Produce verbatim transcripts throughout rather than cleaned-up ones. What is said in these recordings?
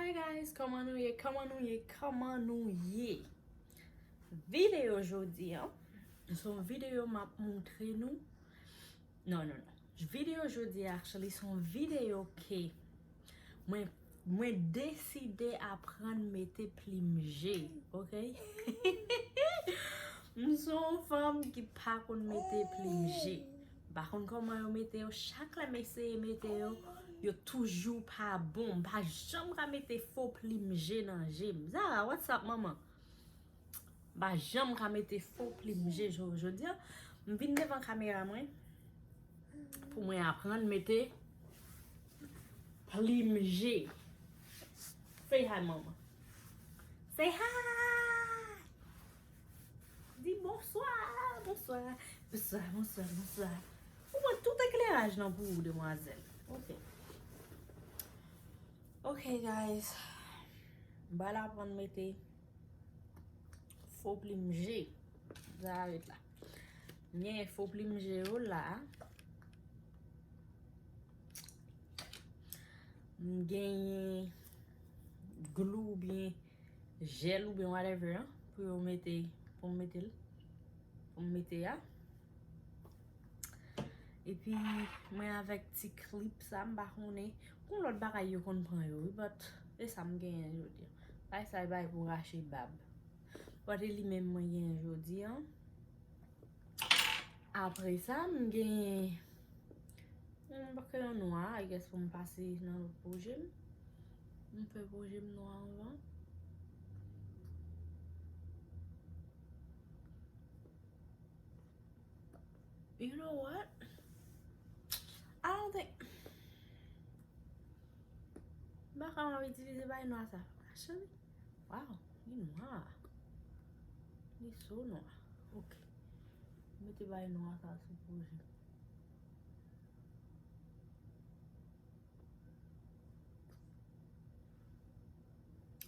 Hey guys, kòman nou ye? Kòman nou ye? Kòman nou ye? Videyo jodi an, se yon videyo m ap montre nou. Non, non, non. Videyo jodi a, actually, se yon videyo ke mwen, mwen deside aprann mete plim je, ok? M se yon fanm ki pa konn mete plim je. M pa konn kòman yo mete yo. Chak lè m eseye mete yo, yo toujou pa bon. M pa janm ka mete fo plim je nan je m. Zara, what's up, manman? M pa janm ka mete fo plim je jo-, jodi a. M vin devan kamera mwen pou mwen aprann mete plim je. Say hi, mama. Say hi! Di bonswa, bonswa, bonswa, bonswa, bonswa. Ou mwen tout ekleraj nan pou ou, demwazèl. Ok. Ok, guys. M pral aprann mete fo plim je. Sa ret la. M genyen fo plim je yo la. M genyen glou oubyen jèl oubyen whatever, an, pou yo mete, pou m mete l. Pou m mete a. Epi, mwen avèk ti klip sa, m pa konnen. Gon lòt bagay yo konn pran yo, wi, but e sa m genyen jodi a. Bagay sa, e bagay pou rache bab. But e li menm mwen genyen jodi a. Apre sa, m genyen, m pa fè yon nwa, I guess, pou m pase nan lòt pwoje m. M fè pwoje m nwa anvan. You know what? I don't think. M pa ka itilize bay nwa sa. Actually, wow, li nwa. Li so nwa. Ok. Mete bay nwa sa sou pwoje.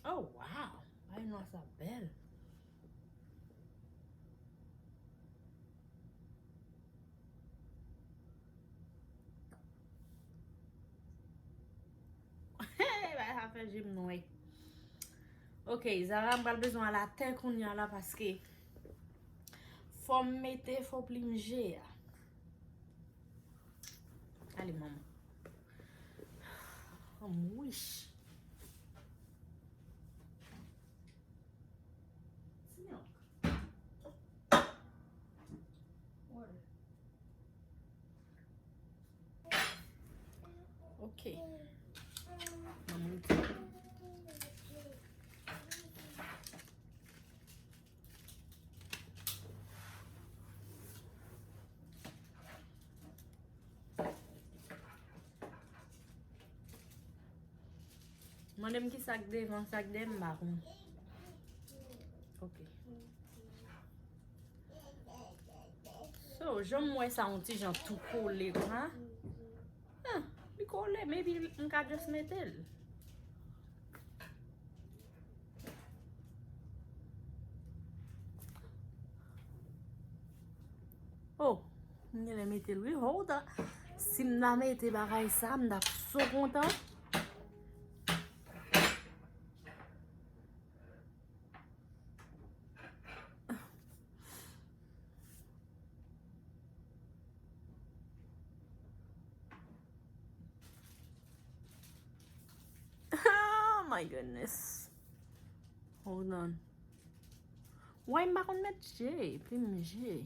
Oh, wow. Bay nwa sa bèl. Bagay sa fè je m nwè. Ok, Zara, m pral bezwen al atè kounye a la paske fò m mete fo plim je a. Ale, manman. Anmwich. Ok. Manman. Mande m ki sa k devan, sa k dèyè m, m pa konn. Ok. So, jan m wè sa yon ti jan tou kole konsa. Ah, li kole, maybe m ka just mete l. Oh, m genlè mete l wi. Hold up. Si m ta mete bagay sa, m t ap so kontan. Oh my goodness. Hold on. Why m pa konn met je, plim je?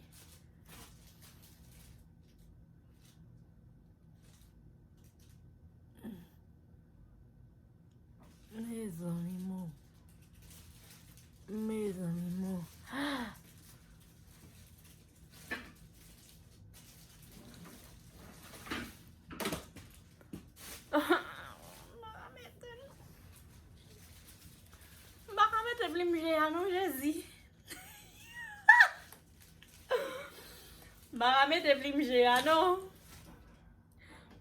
Mezanmi mo. Mezanmi mo. M pa ka mete plim je a non, Jezi. M pa ka mete plim je a non.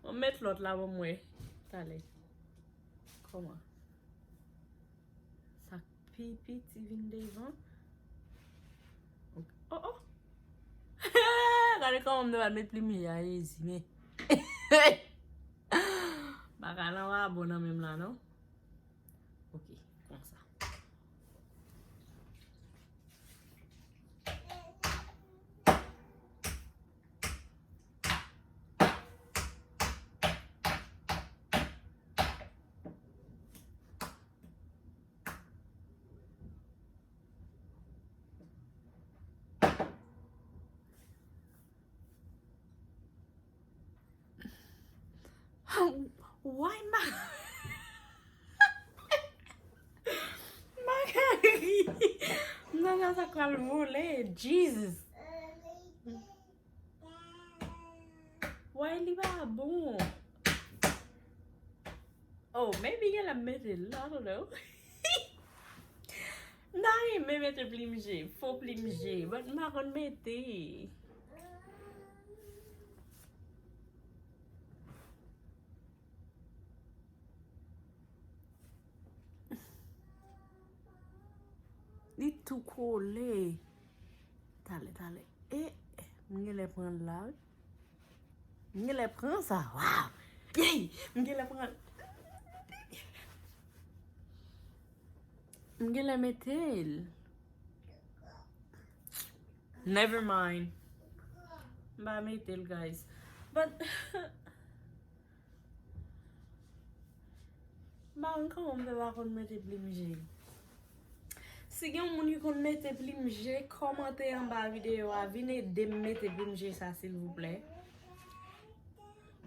Mwen met lòt la pou mwen. Talè. Kòman? Sa k pi piti vin devan. Ok. Oh, oh. Gade kòman m te pral met plim je a, Jezi, men. Baka nan pa bon nan menm la, non. Why ma... Magari. Nan, nan, sa pral vole. Jesus. Why li pa bon? Oh, maybe gen lè m mete l, I don't know. M ta renmen mete plim je, fo plim je, but m pa konn mete. Li tou kole. Talè, talè. E, m genlè pran l la, wi. M genlè pran sa. Wow! Yey! M genlè pran l. M genlè mete l. Never mind. M pa mete l, guys. But m pa konn kòman m fè pa konn mete plim je. Si gen yon moun ki konn mete plim je, kòmante anba videyo a, vin ede m mete plim je sa, silvouplè.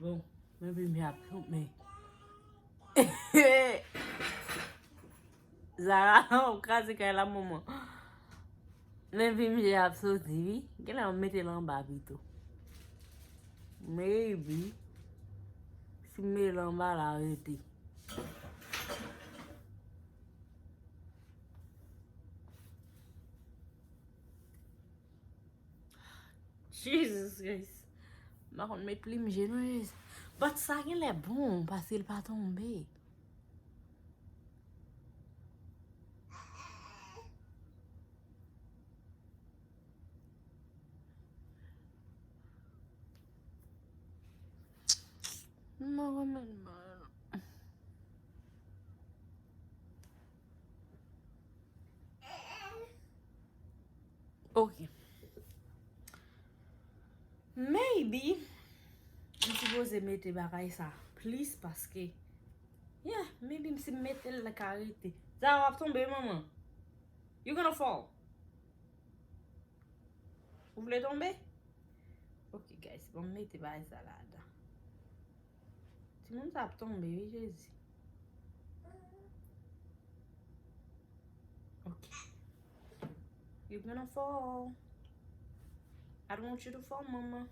Bon, men plim je ap tonbe. Zara, w kraze kay la, manman. Men plim je ap soti, wi. Genlè m mete l anba pito. Maybe. Si m mete l anba la, rete. Jesus Christ. M pa konn met plim je non, Jesus. But sa genlè bon, paske l pa tonbe. M pa konn met mal. Ok. Maybe, m sipoze mete bagay sa plis paske, yeah, maybe si m mete l, l ka rete. Zara, w ap tonbe, manman. You gonna fall. Ou vle tonbe? Ok, guys, bon, m mete bagay sa ladan. Timoun sa ap tonbe, wi, Jezi. Ok. You gonna fall. I don't want you to fall, mama.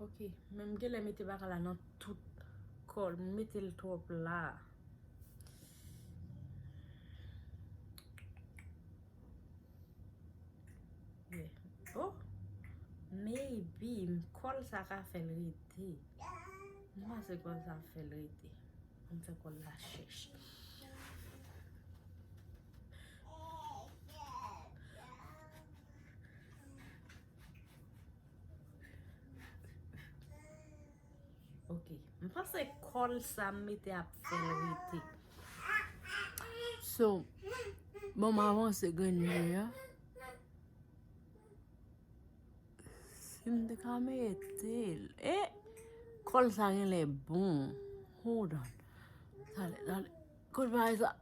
Ok, men m genlè mete bagay la nan tout kò l. M mete l twòp la. Yeah. Oh, maybe, kòl sa ka fè l rete. M panse kòl sa ap fè l rete. Ann fè kòl la chèch. Ok. M panse kòl sa m mete ap fè l rete. So, bon, m avanse grenn je a. Si m te ka mete l. E, kòl sa genlè bon. Hold on. Talè, talè. Kot bagay sa?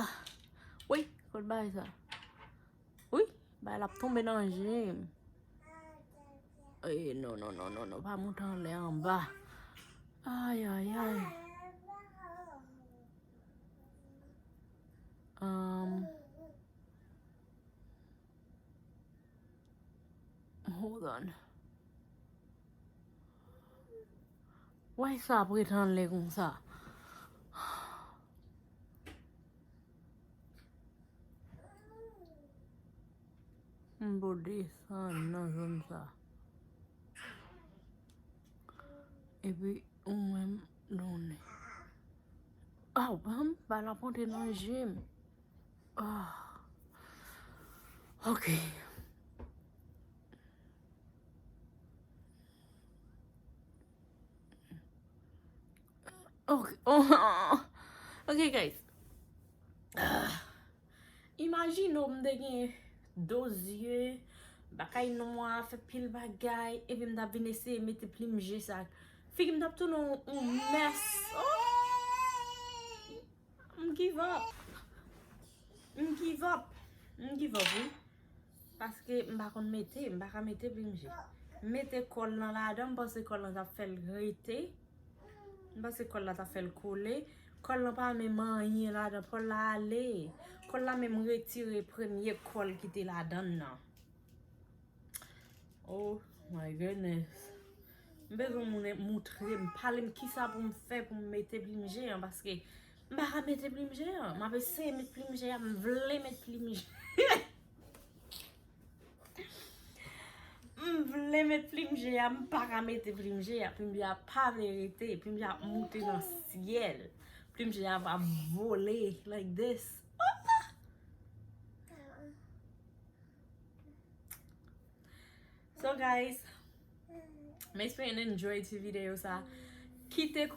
Ah. Wi, kot bagay sa? Wi, bagay la ap tonbe nan je m. E, non, non, non, non, non, pa moute anlè anba. Ay, ay, ay. Um, hold on. Why sa ap ret anlè konsa? M pou desann nan zòn sa. Epi, ou menm, donnen. Aw, ban m, bagay la ap antre nan je m. Ah. Ok. Ok. Ok, guys. Ah. Imajine w m te gen do zye, bagay nwa, fè pil bagay, epi m t ap vin eseye mete plim je sa. Figi m t ap tounen yon, yon mès. Oh! M give up. M give up. M give up, wi. Paske m pa konn mete, m pa ka mete plim je. M mete kòl nan ladan, m panse kòl nan t ap fè l rete. M panse kòl la ta fè l kole. Kòl lan pa menm anyen ladan, kòl la ale. Kòl la menm retire premye kòl ki te ladan l nan. Oh my goodness. M bezwen moun moutre m, pale m kisa pou m fè pou m mete plim je an, paske m pa ka mete plim je an. M ap eseye met plim je an, m vle met plim je. M vle met plim je a, m pa ka mete plim je a. Plim je a pa vle rete. Plim je a ap moute nan syèl. Plim je a ap vole like this. So guys, m espere n enjoy ti videyo sa. Kite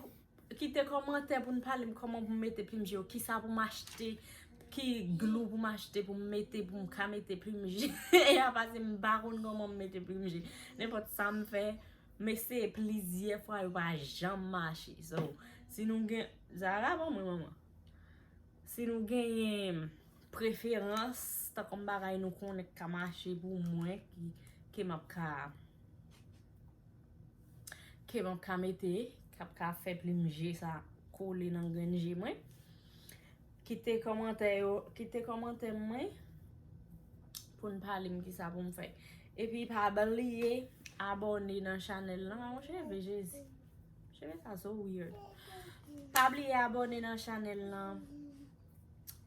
kite kòmantè pou n pale m kòman pou m mete plim je yo, kisa pou m achte, ki glou pou m achte pou m mete, pou m ka mete plim je a, paske m pa konn kòman m mete plim je. Nenpòt sa m fè, m eseye plizyè fwa, yo pa janm mache. So, si nou gen, Zara ban mwen manman. Si nou genyen preferans, tankou bagay nou konnen k ka mache pou mwen, ki, ke m ap ka, ke m ap ka mete, k ap ka fè plim je sa kole nan grenn je mwen, kite kòmantè yo, kite kòmantè mwen pou n pale m kisa pou m fè. Epi pa bliye abòne nan chanèl lan. Mon cheve, Jezi. Cheve sa so weird. Pa bliye abòne nan chanèl lan.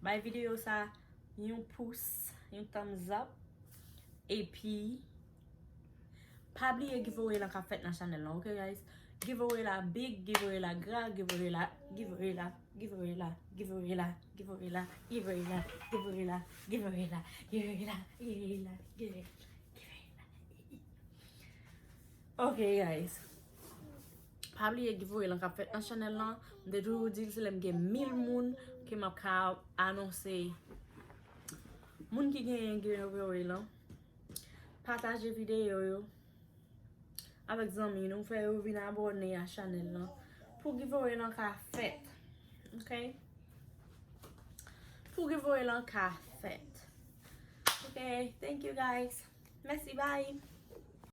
Bay videyo sa yon pous, yon thumbs up. Epi, pa bliye giveaway lan k ap fèt nan chanèl lan, ok, guys? Giveaway la big, giveaway la gra, giveaway la, giveaway la, giveaway la, giveaway la, giveaway la, giveaway la, giveaway la, giveaway la, giveaway la, giveaway la, giveaway la, giveaway la. Ok, guys. Pa bliye giveaway lan k ap fèt nan chanèl lan. M te toujou di l se lè m gen mil moun ke m ap ka anonse moun ki genyen giveaway lan. Pataje videyo yo avèk zanmi nou, fè yo vin abòne a chanèl lan pou giveaway lan ka fèt. Ok? Pou giveaway lan ka fèt. Ok, thank you guys. Mèsi, bye.